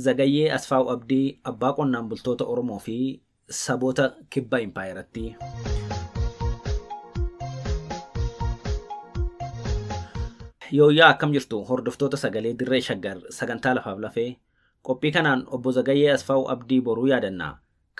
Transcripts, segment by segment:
Zagayyee Asfaaw Abdii abbaa qonnaan bultoota Oromoo fi saboota kibba impaayeratti. Yooyyaa akkam jirtu hordoftoota sagalee dirree shaggar sagantaa lafaaf lafee qophii kanaan obbo Zagayyee Asfaaw Abdii boruu yaadanna.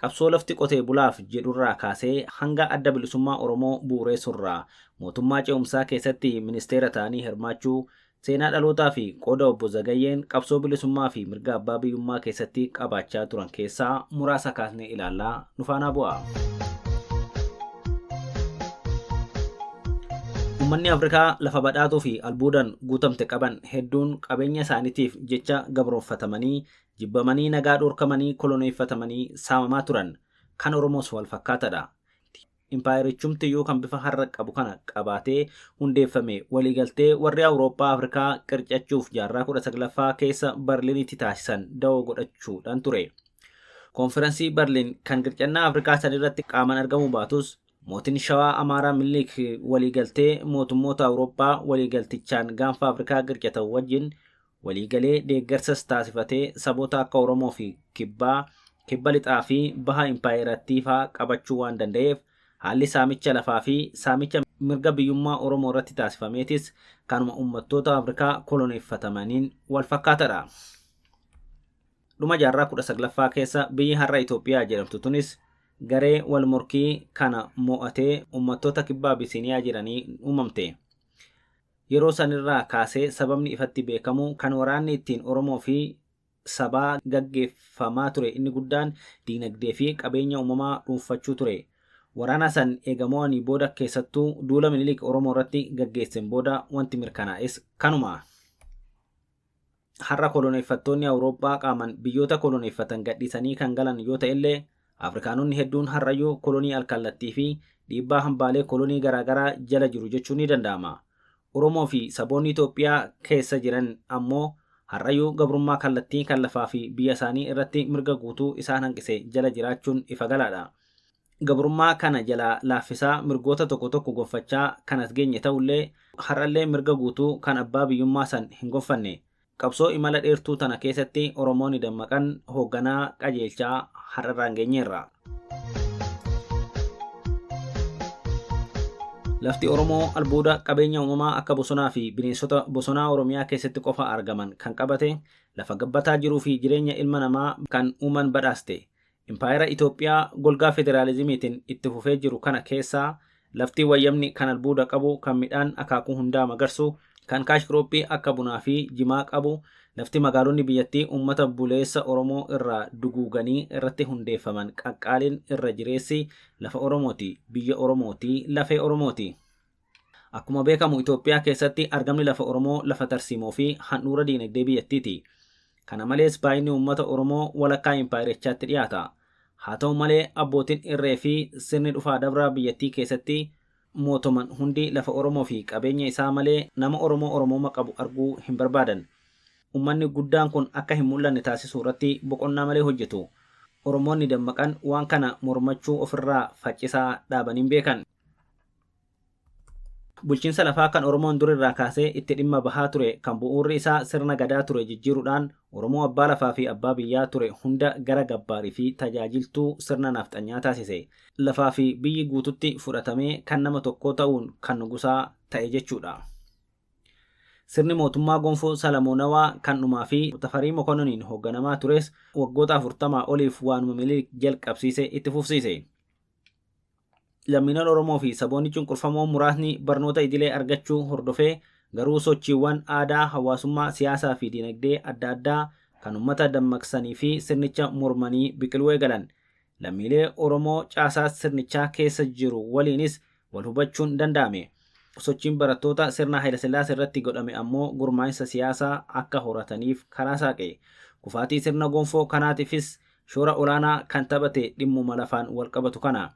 Qabsoo lafti qotee bulaaf jedhurraa kaasee hanga adda bilisummaa Oromoo bu'uureessurraa mootummaa ce'umsaa keessatti ministeera ta'anii hirmaachuu seenaa dhalootaa fi qooda obbo Zagayyeen qabsoo bilisummaa fi mirga abbaa biyyummaa keessatti qabaachaa turan keessaa muraasa kaasnee ilaallaa nu faanaa bu'a. Uummanni Afrikaa lafa badhaatuu fi albuudan guutamte qaban hedduun qabeenya isaaniitiif jecha gabrooffatamanii jibbamanii nagaa dhorkamanii koloneeffatamanii saamamaa turan kan Oromoos wal fakkaatadha. Impaayerichumtiyyuu kan bifa har'a qabu kana qabaatee hundeeffame waliigaltee warri Awurooppaa Afrikaa qircachuuf jaarraa 19ffaa keessa Barliinitti taasisan da'oo godhachuudhaan ture. Koonfiransii Barliin kan qircannaa Afrikaa sanirratti qaamaan argamuu baatus mootiin Shawaa Amaaraa Minilik waliigaltee mootummoota Awurooppaa waliigaltichaan gaanfa Afrikaa qircatan wajjin waliigalee deeggarsas taasifatee saboota akka Oromoo fi Kibbaa, Kibba Lixaa fi Baha Impaayerattii faa qabachuu waan danda'eef haalli saamicha lafaa fi saamicha mirga biyyummaa Oromoo irratti taasifameetis kanuma uummattoota Afrikaa koloneeffatamaniin wal fakkaatadha. Dhuma jaarraa 19ffaa keessa biyyi har'a Itoophiyaa jedhamtu tunis garee wal morkii kana mo'atee uummattoota kibba Abisiiniyaa jedhanii uumamte. Yeroo sanirraa kaasee sababni ifatti beekamu kan waraanni ittiin Oromoo fi sabaa gaggeeffamaa ture inni guddaan diinagdee fi qabeenya uumamaa dhuunfachuu ture. Waraana san eega mo'anii booda keessattuu duula Minilik Oromoo irratti gaggeessen booda wanti mirkanaa'es kanuma. Har'a koloneeffattoonni Awurooppaa qaaman biyyoota koloneeffatan gadhiisanii kan galan yoo ta'ellee Afrikaanonni hedduun har'ayyuu kolonii alkallattii fi dhiibbaa hambaalee kolonii garaagaraa jala jiru jechuun ni danda'ama. Oromoo fi saboonni Itoophiyaa keessa jiran ammoo har'ayyuu gabrummaa kallattii kan lafaa fi biyya isaanii irratti mirga guutuu isaan hanqise jala jiraachuun ifa galaadha. Gabrummaa kana jalaa laaffisaa mirgoota tokko tokko gonfachaa kan as geenye ta'ullee har'allee mirga guutuu kan abbaa biyyummaa san hin gonfanne. Qabsoo imala dheertuu tana keessatti Oromoonni dammaqan hoogganaa qajeelchaa har'arraan geenyeerra. Lafti Oromoo albuuda qabeenya uumamaa akka bosonaa fi bineensota bosonaa Oromiyaa keessatti qofa argaman kan qabate lafa gabbataa jiruu fi jireenya ilma namaa kan uuman badhaaste. Impaayera Itoophiyaa golgaa federaalizimiitiin itti fufee jiru kana keessaa lafti wayyamni kan albuuda qabu kan midhaan akaakuu hundaa magarsu kan kaash kirooppii akka bunaa fi jimaa qabu lafti magaalonni biyyattii uummata buleessa Oromoo irraa duguuganii irratti hundeeffaman qaqqaaliin irra jireessi lafa Oromooti biyya Oromooti lafee Oromooti. Akkuma beekamu Itoophiyaa keessatti argamni lafa Oromoo lafa tarsiimoo fi handhuura diinagdee biyyattiiti. Kana malees baay'inni uummata Oromoo walakkaa impaayerichaatti dhiyaata. Haa ta'u malee abbootiin irree fi sirni dhufaa dabraa biyyattii keessatti mootoman hundi lafa Oromoo fi qabeenya isaa malee nama Oromoo Oromooma qabu arguu hin barbaadan. Uummanni guddaan kun akka hin mul'anne taasisuu irratti boqonnaa malee hojjetu. Oromoonni dammaqan waan kana mormachuu ofirraa faccisaa dhaabaniin beekan. Bulchiinsa lafaa kan Oromoon dur irraa kaasee itti dhimma bahaa ture kan bu'uurri isaa sirna gadaa ture jijjiiruudhaan Oromoo abbaa lafaa fi abbaa biyyaa ture hunda gara gabbaarii fi tajaajiltuu sirna nafxanyaa taasise. Lafaa fi biyyi guututti fudhatamee kan nama tokkoo ta'uun kan nugusaa ta'e jechuudha. Sirni mootummaa gonfoo Salamoonawaa kan dhumaa fi Tafarii Mokononiin hoogganamaa tures waggoota 40 oliif waanuma Minilik jalqabsiise itti fufsiise. Lammiileen Oromoo fi saboonni cunqurfamoo muraasni barnoota idilee argachuu hordofee garuu sochiiwwan aadaa, hawaasummaa, siyaasaa fi dinagdee adda addaa kan uummata dammaqsanii fi sirnicha mormanii biqiluu eegalan. Lammiilee Oromoo caasaa sirnichaa keessa jiru waliinis wal hubachuun danda'ame. Sochiin barattoota sirna Hayilasillaasee irratti godhame ammoo gurmaa'insa siyaasaa akka horataniif karaa saaqe. Kufaatii sirna gonfoo kanaatiifis shoora olaanaa kan taphate dhimmuma lafaan wal qabatu kana.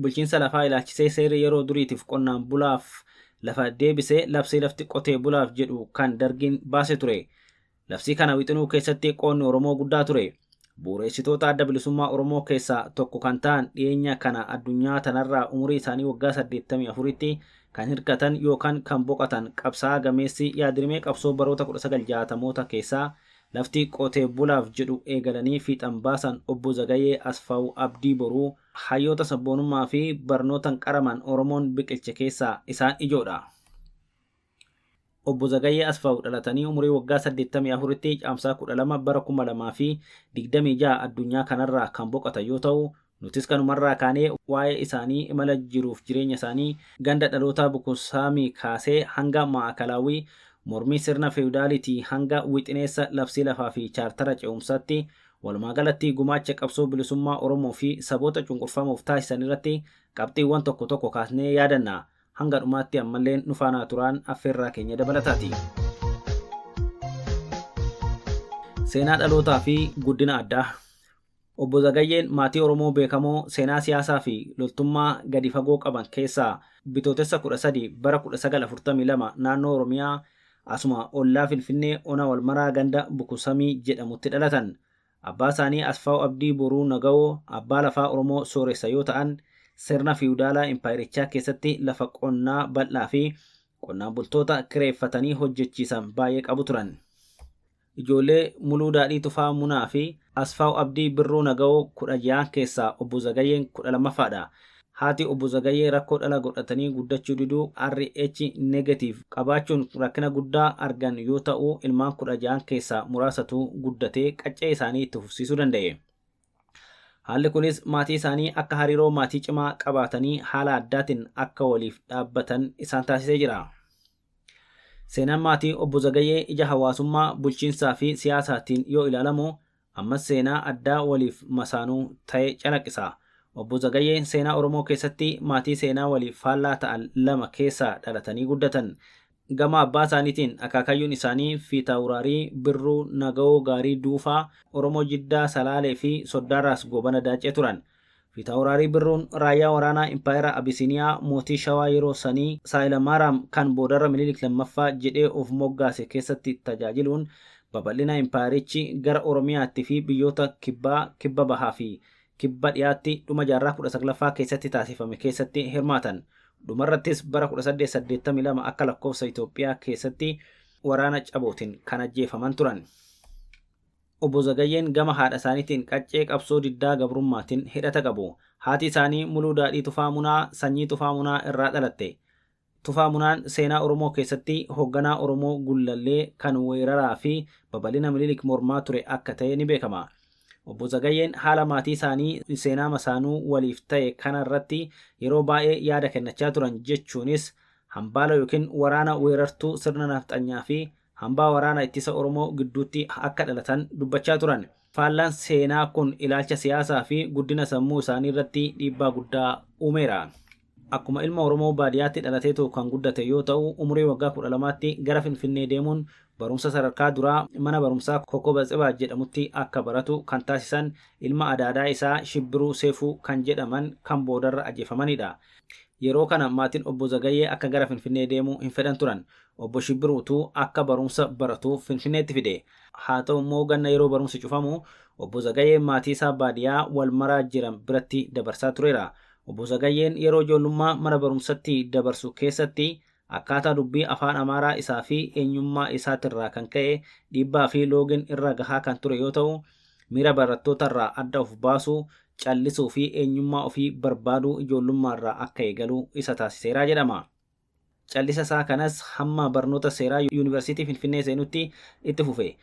Bulchiinsa lafaa ilaalchisee seerri yeroo duriitiif qonnaan bulaaf lafa deebise labsii lafti qotee bulaaf jedhu kan dargiin baase ture. Labsii kana wixinuu keessatti qoonni Oromoo guddaa ture. Bu'uureessitoota adda bilisummaa Oromoo keessaa tokko kan ta'an dhiyeenya kana addunyaa tanarraa umurii isaanii waggaa 84tti kan hirkatan yookaan kan boqotan qabsaa'aa gameessi yaadrimee qabsoo baroota 1960moota keessaa Lafti qotee bulaaf jedhu eegalanii fiixan baasan Obbo Zagayyee Asfaawu Abdii Boruu hayyoota sabboonummaa fi barnootaan qaraman Oromoon biqilche keessaa isaan ijoodha. Obbo Zagayyee Asfaawu dhalatanii umurii waggaa 84tti Caamsaa 12 bara 2026 addunyaa kanarraa kan boqotan yoo ta'u, nutis kanumarraa kaanee waa'ee isaanii imala jiruuf jireenya isaanii ganda dhalootaa Bukusaamii kaasee hanga Maakalaawii, mormii sirna feewudaalitii hanga wixineessa labsii lafaa fi chaartara ce'umsaatti, walumaa galatti gumaacha qabsoo bilisummaa Oromoo fi saboota cunqurfamoof taasisan irratti qabxiiwwan tokko tokko kaasnee yaadanna. Hanga dhumaatti ammallee nu faanaa turaan affeerraa keenya dabalataati. Seenaa dhalootaa fi guddina addaa. Obbo Zagayyeen maatii Oromoo beekamoo seenaa siyaasaa fi loltummaa gadi fagoo qaban keessaa Bitootessa 13 bara 1942 naannoo Oromiyaa asuma ollaa Finfinnee ona Walmaraa ganda Bukusamii jedhamutti dhalatan. Abbaa isaanii Asfaaw Abdii Boruu Nagawoo abbaa lafaa Oromoo sooressa yoo ta'an, sirna fiwudaalaa impaayerichaa keessatti lafa qonnaa bal'aa fi qonnaan bultoota kireeffatanii hojjechiisan baay'ee qabu turan. Ijoollee Muluu Daadhii Tufaa Munaa fi Asfaaw Abdii Birruu Nagawoo 16 keessaa Obbo Zagayyeen 12ffaadha. Haati Obbo Zagayyee rakkoo dhala godhatanii guddachuu diduu RH negative qabaachuun rakkina guddaa argan yoo ta'u, ilmaan 16 keessaa muraasatu guddatee qaccee isaanii itti fufsiisuu danda'e. Haalli kunis maatii isaanii akka hariiroo maatii cimaa qabaatanii haala addaatiin akka waliif dhaabbatan isaan taasisee jira. Seenaan maatii Obbo Zagayyee ija hawaasummaa, bulchiinsaa fi siyaasaatiin yoo ilaalamu ammas seenaa addaa waliif masaanuu ta'e calaqqisa. Obbo Zagayyeen seenaa Oromoo keessatti maatii seenaa waliif faallaa ta'an lama keessaa dhalatanii guddatan. Gama abbaa isaaniitiin akaakayyuun isaanii Fiitaawuraarii Birruu Nagawoo Gaarii Duufaa Oromoo Jiddaa Salaalee fi Soddaarraas Goobana Daacee turan. Fiitaawuraarii Birruun raayyaa waraanaa Impaayera Abisiiniyaa mootii Shawaa yeroo sanii Saayilamaaraam kan boodarra Minilik lammaffaa jedhee of moggaase keessatti tajaajiluun babal'ina impaayerichi gara Oromiyaatti fi biyyoota kibbaa, kibba bahaa fi kibba dhiyaatti dhuma jaarraa 19ffaa keessatti taasifame keessatti hirmaatan. Dhumarrattis bara 1882 akka lakkoofsa Itoophiyaa keessatti waraana cabootiin kan ajjeefaman turan. Obbo Zagayyeen gama haadha isaaniitiin qaccee qabsoo diddaa gabrummaatiin hidhata qabu. Haati isaanii Muluu Daadhii Tufaa Munaa sanyii Tufaa Munaa irraa dhalatte. Tufaa Munaan seenaa Oromoo keessatti hoogganaa Oromoo Gullallee kan weeraraa fi babal'ina Minilik mormaa ture akka ta'e ni beekama. Obbo Zagayyeen haala maatii isaanii seenaa masaanuu waliif ta'e kana irratti yeroo baay'ee yaada kennachaa turan, jechuunis hambaala yookiin waraana weerartuu sirna nafxanyaa fi hambaa waraana ittisa Oromoo gidduutti akka dhalatan dubbachaa turan. Faallaan seenaa kun ilaalcha siyaasaa fi guddina sammuu isaanii irratti dhiibbaa guddaa uumeera. Akkuma ilma Oromoo baadiyyaatti dhalateetu kan guddate yoo ta'u, umurii waggaa 12tti gara Finfinnee deemuun barumsa sadarkaa duraa mana barumsaa Kokoba Tsibaa jedhamutti akka baratu kan taasisan ilma adaadaa isaa Shibbiruu Seefuu kan jedhaman kan boodarra ajjeefamanidha. Yeroo kana maatiin Obbo Zagayyee akka gara Finfinnee deemuu hin fedhan turan. Obbo Shibbiruutu akka barumsa baratuuf Finfinneetti fide. Haa ta'u immoo ganna yeroo barumsi cufamu Obbo Zagayyeen maatii isaa baadiyyaa Walmaraa jiran biratti dabarsaa tureera. Obbo Zagayyeen yeroo ijoollummaa mana barumsatti dabarsu keessatti akkaataa dubbii afaan Amaaraa isaa fi eenyummaa isaatirraa kan ka'e dhiibbaa fi loogiin irra gahaa kan ture yoo ta'u, miira barattootarraa adda of baasuu, callisuu fi eenyummaa ofii barbaaduu ijoollummaarraa akka eegalu isa taasiseera jedhama. Callisa isaa kanas hamma barnoota seeraa Yuunivarsiitii Finfinnee seenutti itti fufe.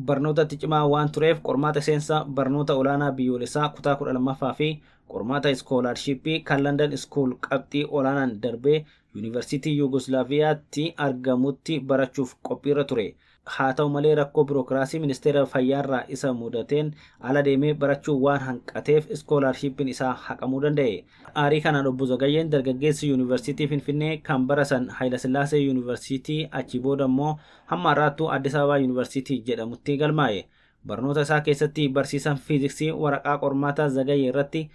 Barnootatti cimaa waan tureef qormaata seensa barnoota olaanaa biyyoolessaa kutaa 12ffaa fi qormaata iskoolaarshiippii kan London School qabxii olaanaan darbee Yuunivarsiitii Yuugoslaaviyaatti argamutti barachuuf qophiirra ture. Haa ta'u malee rakkoo birookiraasii ministeera fayyaarraa isa mudateen ala deemee barachuu waan hanqateef iskoolaarshiippiin isaa haqamuu danda'e. Aarii kanaan Obbo Zagayyeen dargaggeessi Yuunivarsiitii Finfinnee kan bara san Haayilasillaasee Yuunivarsiitii achii booda immoo hamma har'aattuu Addis Ababaa Yuunivarsiitii jedhamutti galmaa'e. Barnoota isaa keessatti barsiisaan fiiziksii waraqaa qormaataa Zagayyee irratti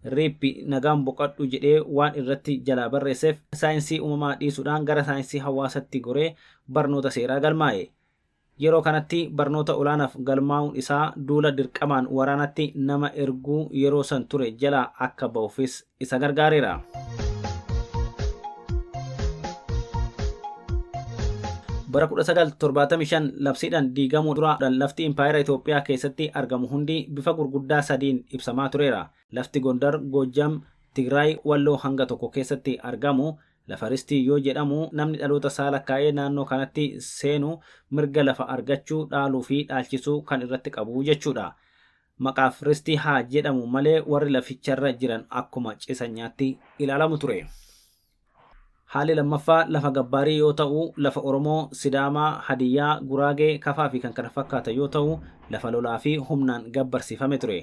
RIP nagaan boqadhu jedhee waan irratti jalaa barreesseef saayinsii uumamaa dhiisuudhaan gara saayinsii hawaasatti goree barnoota seeraa galmaa'e. Yeroo kanatti barnoota olaanaaf galmaa'uun isaa duula dirqamaan waraanatti nama erguu yeroo san ture jalaa akka ba'uufis isa gargaareera. Bara 1975 labsiidhaan diigamuu dura lafti impaayera Itoophiyaa keessatti argamu hundi bifa gurguddaa sadiin ibsamaa tureera. Lafti Gondar, Goojjam, Tigraay, Walloo hanga tokko keessatti argamu lafa ristii yoo jedhamu, namni dhaloota isaa lakkaa'ee naannoo kanatti seenu mirga lafa argachuu, dhaaluu fi dhaalchisuu kan irratti qabu jechuudha. Maqaaf ristii haa jedhamu malee warri laficharra jiran akkuma cisanyaatti ilaalamu ture. Haalli lammaffaa lafa gabbaarii yoo ta'u, lafa Oromoo, Sidaamaa, Hadiyyaa, Guraagee, Kafaa fi kan kana fakkaatan yoo ta'u, lafa lolaa fi humnaan gabbarsiifame ture.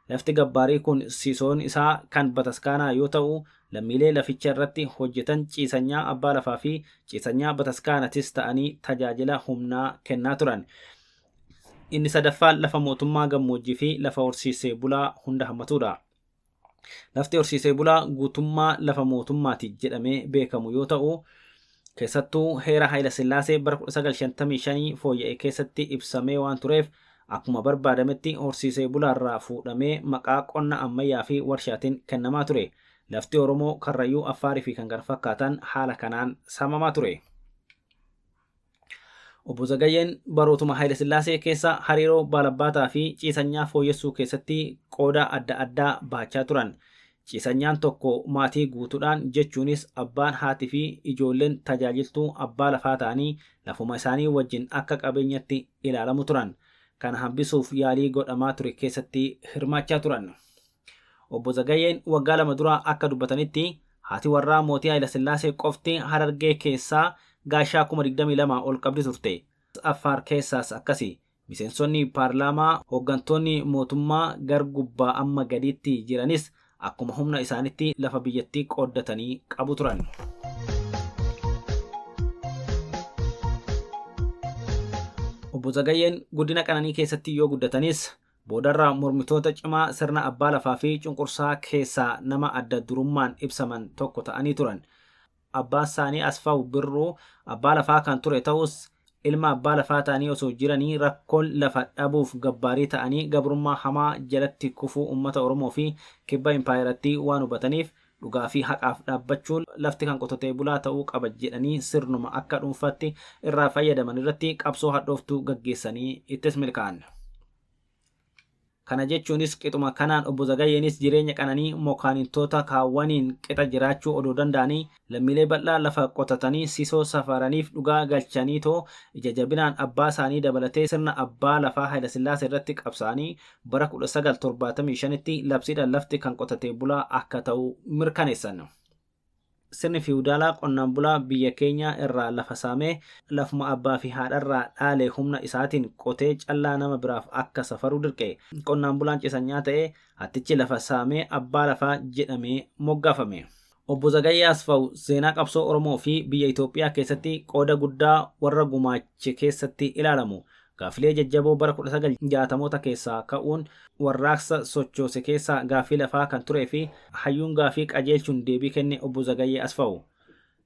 Lafti gabbaarii kun sisoon isaa kan bataskaanaa yoo ta'u, lammiilee laficha irratti hojjetan ciisanyaa abbaa lafaa fi ciisanyaa bataskaanatis ta'anii tajaajila humnaa kennaa turan. Inni sadaffaan lafa mootummaa gammoojjii fi lafa horsiisee bulaa hunda hammatudha. Lafti horsiisee bulaa guutummaa lafa mootummaati jedhamee beekamu yoo ta'u, keessattuu heera Haayila Sillaasee bara 1955 fooyya'e keessatti ibsamee waan tureef, akkuma barbaadametti horsiisee bulaarraa fuudhamee maqaa qonna ammayyaa fi warshaatiin kennamaa ture. Lafti Oromoo, Karrayyuu, Affaarii fi kan kana fakkaatan haala kanaan saamamaa ture. Obbo Zagayyeen barootuma Haayila Sillaasee keessa hariiroo baalabbaataa fi ciisanyaa fooyyessuu keessatti qooda adda addaa bahachaa turan. Ciisanyaan tokko maatii guutuudhaan, jechuunis abbaan, haati fi ijoolleen tajaajiltuu abbaa lafaa ta'anii lafuma isaanii wajjin akka qabeenyatti ilaalamu turan. Kana hambisuuf yaalii godhamaa ture keessatti hirmaachaa turan. Obbo Zagayyeen waggaa 2 dura akka dubbatanitti, haati warraa mootii Haayila Sillaasee qofti Harargee keessaa gaashaa 22,000 ol qabdi turte. Affaar keessaas akkasi. Miseensonni paarlaamaa, hooggantoonni mootummaa gar gubbaa amma gadiitti jiranis akkuma humna isaanitti lafa biyyattii qooddatanii qabu turan. Obbo Zagayyeen guddina qananii keessatti yoo guddatanis, boodarra mormitoota cimaa sirna abbaa lafaa fi cunqursaa keessaa nama adda durummaan ibsaman tokko ta'anii turan. Abbaan isaanii Asfaaw Birruu abbaa lafaa kan ture ta'us, ilma abbaa lafaa ta'anii osoo jiranii rakkoon lafa dhabuuf gabbaarii ta'anii gabrummaa hamaa jalatti kufuu uummata Oromoo fi kibba impaayerattii waan hubataniif, dhugaa fi haqaaf dhaabbachuun lafti kan qotatee bulaa ta'uu qaba jedhanii sirnuma akka dhuunfaatti irraa fayyadaman irratti qabsoo hadhooftuu gaggeessanii ittis milkaa'an. Kana jechuunis qixuma kanaan Obbo Zagayyeenis jireenya qananii mokaanintoota kaawwaniin qixa jiraachuu odoo danda'anii, lammiilee bal'aa lafa qotatanii sisoo safaraniif dhugaa galchaniitoo ija jabinaan abbaa isaanii dabalatee sirna abbaa lafaa Hayilasillaasee irratti qabsaa'anii bara 1975tti labsiidhaan lafti kan qotatee bulaa akka ta'u mirkaneessan. Sirni fiwudaalaa qonnaan bulaa biyya keenya irraa lafa saamee lafuma abbaa fi haadharraa dhaale humna isaatiin qotee callaa nama biraaf akka safaru dirqe. Qonnaan bulaan cisanyaa ta'ee hattichi lafa saamee abbaa lafaa jedhamee moggaafame. Obbo Zagayyee Asfaw seenaa qabsoo Oromoo fi biyya Itoophiyaa keessatti qooda guddaa warra gumaache keessatti ilaalamu. Gaafilee jajjaboo bara 1960moota keessaa ka'uun warraaqsa sochoose keessaa gaafii lafaa kan turee fi hayyuun gaafii qajeelchuun deebii kenne Obbo Zagayyee Asfaw.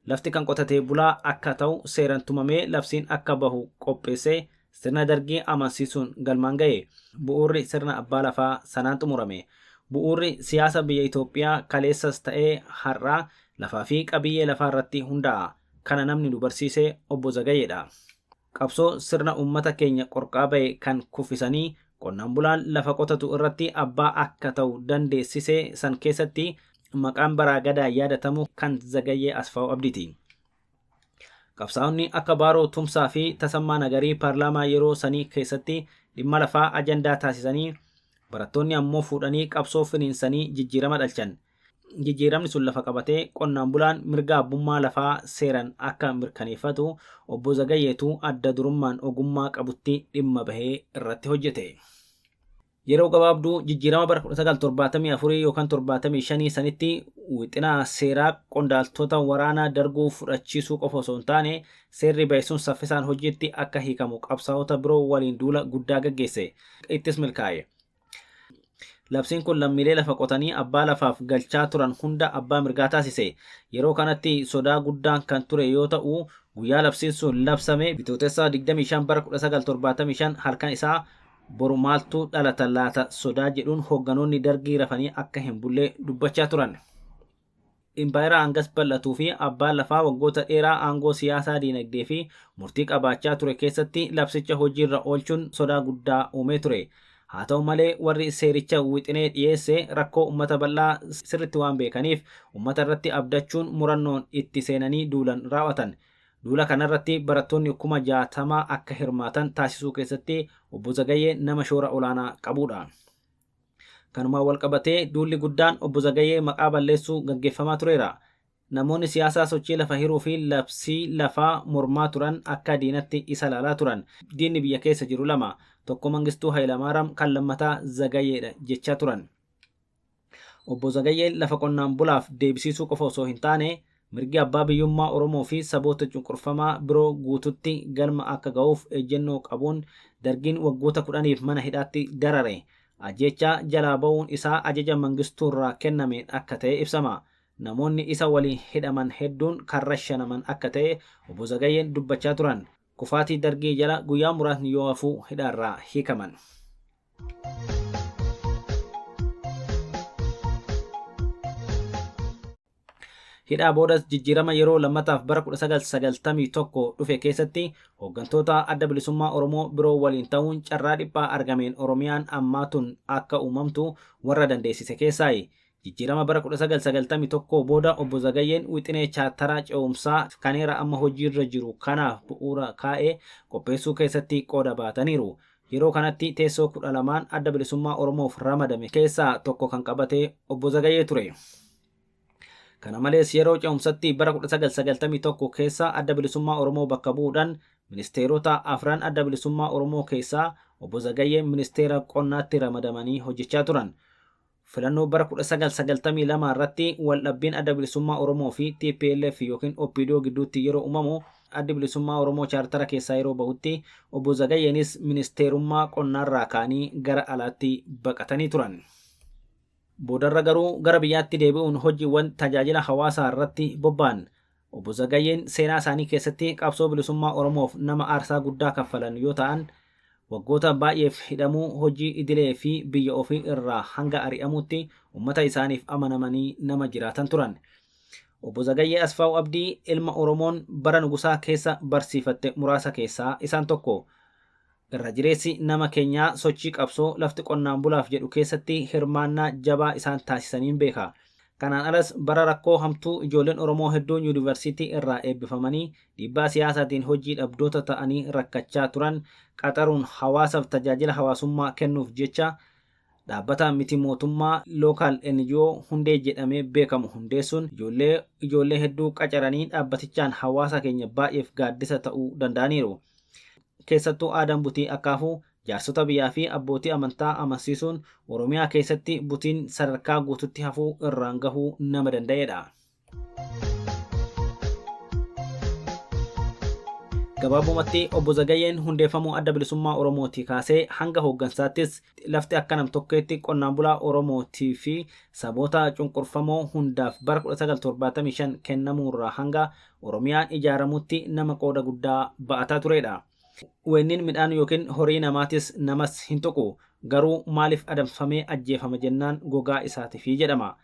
Lafti kan qotatee bulaa akka ta'u seeran tumamee labsiin akka bahu qopheessee sirna dargii amansiisuun galmaan ga'e. Bu'uurri sirna abbaa lafaa sanaan xumurame. Bu'uurri siyaasa biyya Itoophiyaa kaleessas ta'ee har'aa lafaa fi qabiyyee lafaa irratti hundaa'a. Kana namni nu barsiise Obbo Zagayyeedha. Qabsoo sirna uummata keenya qorqaa ba'e kan kuffisanii qonnaan bulaan lafa qotatu irratti abbaa akka ta'u dandeessise san keessatti maqaan baraa gadaa yaadatamu kan Zagayyee Asfaaw Abdiiti. Qabsaa'onni akka Baaroo Tumsaa fi Tasammaa Nagarii paarlaamaa yeroo sanii keessatti dhimma lafaa ajandaa taasisanii, barattoonni ammoo fuudhanii qabsoo finiinsanii jijjiirama dhalchan. Jijjiiramni sun lafa qabatee qonnaan bulaan mirga abbummaa lafaa seeran akka mirkaneeffatu Obbo Zagayyeetu adda durummaan ogummaa qabutti dhimma bahee irratti hojjete. Yeroo gabaabduu jijjiirama bara 1974 yookaan 75 sanitti wixinaa seeraa qondaaltota waraanaa darguu fudhachiisuu qofa osoo hin taane, seerri bahe sun saffisaan hojiitti akka hiikamu qabsaa'ota biroo waliin duula guddaa gaggeesse. Ittis milkaa'e. Labsiin kun lammiilee lafa qotanii abbaa lafaaf galchaa turan hunda abbaa mirgaa taasise. Yeroo kanatti sodaa guddaan kan ture yoo ta'u, guyyaa labsiin sun labsame Bitootessa 25 bara 1975 halkan isaa boru maaltu dhalata laata sodaa jedhuun hoogganoonni dargii rafanii akka hin bulle dubbachaa turan. Impaayera hangas bal'atuu fi abbaan lafaa waggoota dheeraa aangoo siyaasaa, diinagdee fi murtii qabaachaa ture keessatti labsicha hojiirra oolchuun sodaa guddaa uumee ture. Haa ta'u malee warri seericha wixinee dhiyeesse rakkoo uummata bal'aa sirriitti waan beekaniif uummata irratti abdachuun murannoon itti seenanii duulan raawwatan. Duula kanarratti barattoonni 60,000 akka hirmaatan taasisuu keessatti obbo Zagayyee nama shoora olaanaa qabudha. Kanumaan wal qabatee duulli guddaan obbo Zagayyee maqaa balleessuu gaggeeffamaa tureera. Namoonni siyaasaa sochii lafa hiruu fi labsii lafaa mormaa turan akka diinatti isa ilaalaa turan. Diinni biyya keessa jiru lama. Tokko Mangistuu Hayilamaariyaam kan lammataa Zagayyeedha jechaa turan. Obbo Zagayyeen lafa qonnaan bulaaf deebisiisuu qofa osoo hin taane mirgi abbaa biyyummaa Oromoo fi saboota cunqurfamaa biroo guututti galma akka ga'uuf ejjennoo qabuun dargiin waggoota 10f mana hidhaatti darare. Ajjeechaa jalaa ba'uun isaa ajaja Mangistuurraa kennameen akka ta'e ibsama. Namoonni isa waliin hidhaman hedduun kan rashanaman akka ta'e obbo Zagayyeen dubbachaa turan. Kufaatii dargii jala guyyaa muraasni yoo hafuu hidhaarraa hiikaman. Hidhaa boodas jijjiirama yeroo lammataaf bara 1991 dhufe keessatti hooggantoota adda bilisummaa Oromoo biroo waliin ta'uun carraa dhiphaa argameen Oromiyaan ammaa tun akka uumamtu warra dandeessise keessaayi. Jijjiirama bara 1991 booda obbo Zagayyeen wixinee chaartaraa ce'umsaa kan heera amma hojiirra jiru kanaaf bu'uura kaa'ee qopheessuu keessatti qooda baataniiru. Yeroo kanatti teessoo 12 adda bilisummaa Oromoof ramadame keessaa tokko kan qabate obbo Zagayyee ture. Kana malees yeroo ce'umsatti bara 1991 keessa adda bilisummaa Oromoo bakka bu'uudhaan ministeerota afran adda bilisummaa Oromoo keessaa obbo Zagayyeen ministeera qonnaatti ramadamanii hojjechaa turan. Filannoo bara 1992 irratti waldhabbiin adda bilisummaa Oromoo fi TPLF yookiin OPDO gidduutti yeroo uumamu addi bilisummaa Oromoo chaartara keessaa yeroo bahutti obbo Zagayyeenis ministeerummaa qonnaarraa ka'anii gara alaatti baqatanii turan. Boodarra garuu gara biyyaatti deebi'uun hojiiwwan tajaajila hawaasaa irratti bobba'an. Obbo Zagayyeen seenaa isaanii keessatti qabsoo bilisummaa Oromoof nama aarsaa guddaa kaffalan yoo ta'an waggoota baay'eef hidhamuu hojii idilee fi biyya ofii irraa hanga ari'amutti uummata isaaniif amanamanii nama jiraatan turan. Obbo Zagayyee Asfaaw Abdii ilma Oromoon bara Nugusaa keessa barsiifatte muraasa keessaa isaan tokko. Irra jireessi nama keenyaa sochii qabsoo lafti qonnaan bulaaf jedhu keessatti hirmaannaa jabaa isaan taasisaniin beeka. Kanaan alas bara rakkoo hamtuu ijoolleen Oromoo hedduun yuunivarsiitii irraa eebbifamanii dhiibbaa siyaasaatiin hojii dhabdoota ta'anii rakkachaa turan qaxaruun hawaasaaf tajaajila hawaasummaa kennuuf jecha dhaabbata miti mootummaa lookaal NGO hundee jedhamee beekamu hundeessuun ijoollee hedduu qacaranii dhaabbatichaan hawaasa keenya baay'eef gaaddisa ta'uu danda'aniiru. Keessattuu aadaan butii akkaafuu jaarsota biyyaa fi abbootii amantaa amansiisuun Oromiyaa keessatti butiin sadarkaa guututti hafuu irraan gahuu nama danda'edha. Gabaabumatti obbo Zagayyeen hundeeffamuu adda bilisummaa Oromootii kaasee hanga hooggansaattis lafti akka nam-tokkeetti qonnaan bulaa Oromootii fi saboota cunqurfamoo hundaaf bara 1975 kennamuurraa hanga Oromiyaan ijaaramutti nama qooda guddaa ba'ataa turedha. Weenniin midhaan yookiin horii namaatis namas hin tuqu. Garuu maaliif adamfamee ajjeefama jennaan gogaa isaatiifi jedhama.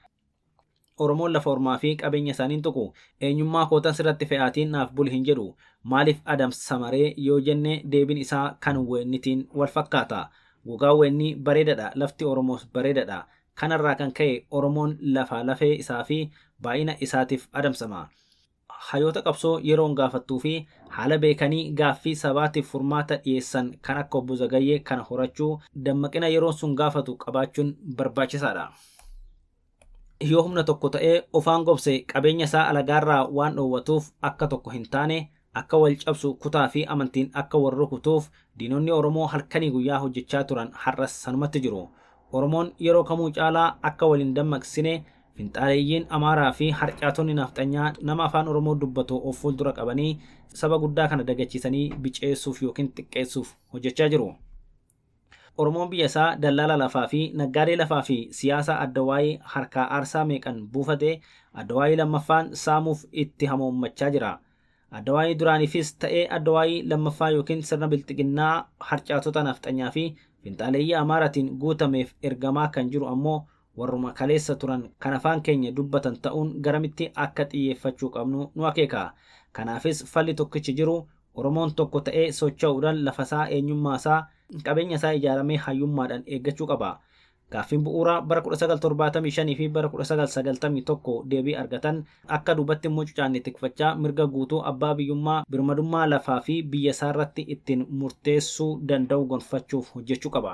Oromoon lafa ormaa fi qabeenya isaanii hin tuqu. Eenyummaa kootan sirratti fe'aatiin naaf buli hin jedhu. Maaliif adamsamaree yoo jenne deebiin isaa kan weennitiin wal fakkaata. Gogaa weennii bareedadha. Lafti Oromoos bareedadha. Kanarraa kan ka'e Oromoon lafa lafee isaa fi baay'ina isaatiif adamsama. Hayyoota qabsoo yeroon gaafattuu fi haala beekanii gaaffii sabaatiif furmaata dhiyeessan kan akka obbo Zagayyee kana horachuu dammaqina yeroon sun gaafatu qabaachuun barbaachisaadha. Yoo humna tokko ta'ee ofaan gobse qabeenya isaa alagaarraa waan dhoowwatuuf akka tokko hin taane akka wal cabsu kutaa fi amantiin akka wal rukutuuf diinonni Oromoo halkanii guyyaa hojjechaa turan har'as sanumatti jiru. Oromoon yeroo kamuu caalaa akka waliin dammaqsine finxaaleeyyiin Amaaraa fi harcaatonni nafxanyaa nama afaan Oromoo dubbatu of fuuldura qabanii saba guddaa kana dagachiisanii biceessuuf yookiin xiqqeessuuf hojjechaa jiru. Oromoon biyya isaa dallaala lafaa fi naggaadee lafaa fi siyaasa addawaayii harkaa aarsaa meeqan buufate addawaayii lammaffaan saamuuf itti hamoommachaa jira. Addawaayii duraaniifis ta'ee addawaayii lammaffaa yookiin sirna bilxiginnaa harcaatota nafxanyaa fi finxaaleeyyii Amaaraatiin guutameef ergamaa kan jiru ammoo warruma kaleessa turan kan afaan keenya dubbatan ta'uun garamitti akka xiyyeeffachuu qabnu nu akeeka. Kanaafis falli tokkichi jiru Oromoon tokko ta'ee socho'uudhaan lafasaa, eenyummaasaa, qabeenya isaa ijaaramee hayyummaadhaan eeggachuu qaba. Gaaffiin bu'uuraa bara 1975 fi bara 1991 deebii argatan akka duubatti mucucaanne tikfachaa mirga guutuu abbaa biyyummaa birmadummaa lafaa fi biyya isaarratti ittiin murteessuu danda'u gonfachuuf hojjechuu qaba.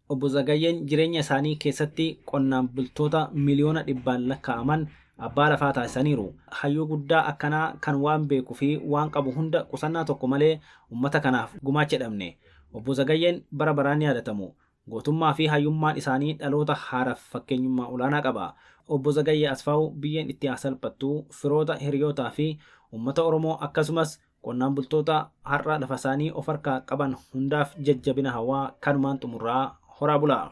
Obbo Zagayyeen jireenya isaanii keessatti qonnaan bultoota miliyoona dhibbaan lakkaa'aman abbaa lafaa taasisaniiru. Hayyuu guddaa akkanaa kan waan beekuu fi waan qabu hunda qusannaa tokko malee uummata kanaaf gumaacha dhabne. Obbo Zagayyeen bara baraan yaadatamu. Gootummaa fi hayyummaan isaanii dhaloota haaraaf fakkeenyummaa olaanaa qaba. Obbo Zagayyee Asfaaw biyyeen itti haa salphattu, firoota, hiriyootaa fi uummata Oromoo akkasumas qonnaan bultoota har'a lafa isaanii of harkaa qaban hundaaf jajjabina hawaa kanumaan xumurraa horaa bulaa.